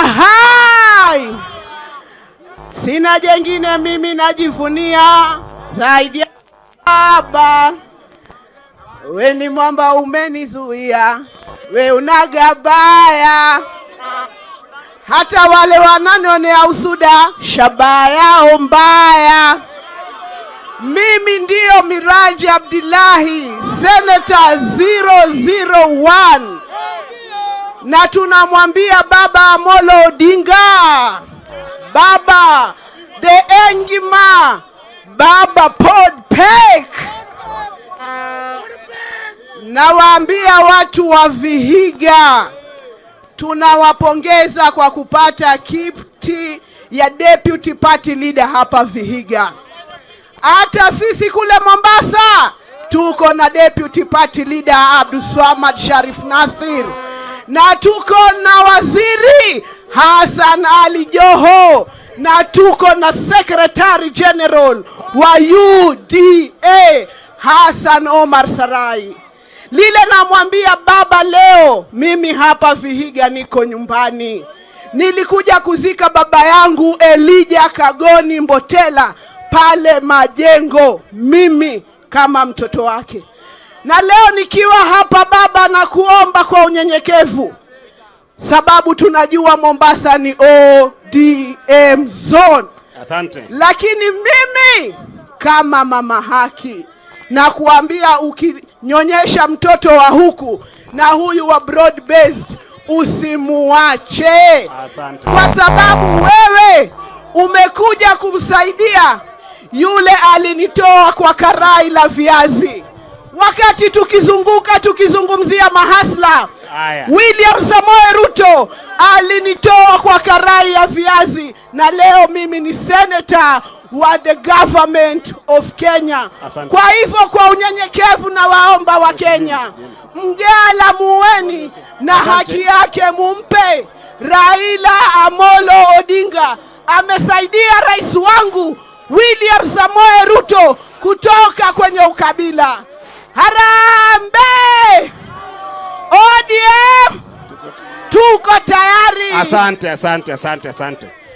Hai! Sina jengine mimi najivunia zaidi ya baba. We ni mwamba umenizuia, we unagabaya. Hata wale wananionea usuda, shabaha yao mbaya. Mimi ndiyo Miraji Abdillahi, Senator 001, na tunamwambia Baba Amolo Odinga, Baba the Engima, Baba Pod Pek. Nawaambia watu wa Vihiga, tunawapongeza kwa kupata kiti ya deputy party leader hapa Vihiga. Hata sisi kule Mombasa tuko na deputy party leader Abdulswamad Sharif Nasir, na tuko na waziri Hassan Ali Joho, na tuko na secretary general wa UDA Hassan Omar Sarai. Lile namwambia baba leo, mimi hapa Vihiga niko nyumbani. Nilikuja kuzika baba yangu Elijah Kagoni Mbotela pale Majengo, mimi kama mtoto wake. Na leo nikiwa hapa baba, na kuomba kwa unyenyekevu, sababu tunajua Mombasa ni ODM zone. Asante. Lakini mimi kama mama haki na kuambia, ukinyonyesha mtoto wa huku na huyu wa broad based usimuache. Asante. Kwa sababu wewe umekuja kumsaidia yule alinitoa kwa karai la viazi. Wakati tukizunguka tukizungumzia mahasla, Aya. William Samoei Ruto alinitoa kwa karai ya viazi, na leo mimi ni senator wa the government of Kenya. Asante. Kwa hivyo kwa unyenyekevu na waomba wa Kenya, Mgala muweni na Asante. Haki yake mumpe. Raila Amolo Odinga amesaidia rais wangu William Samoei Ruto kutoka kwenye ukabila. Harambee! ODM tuko tayari. Asante, asante, asante, asante.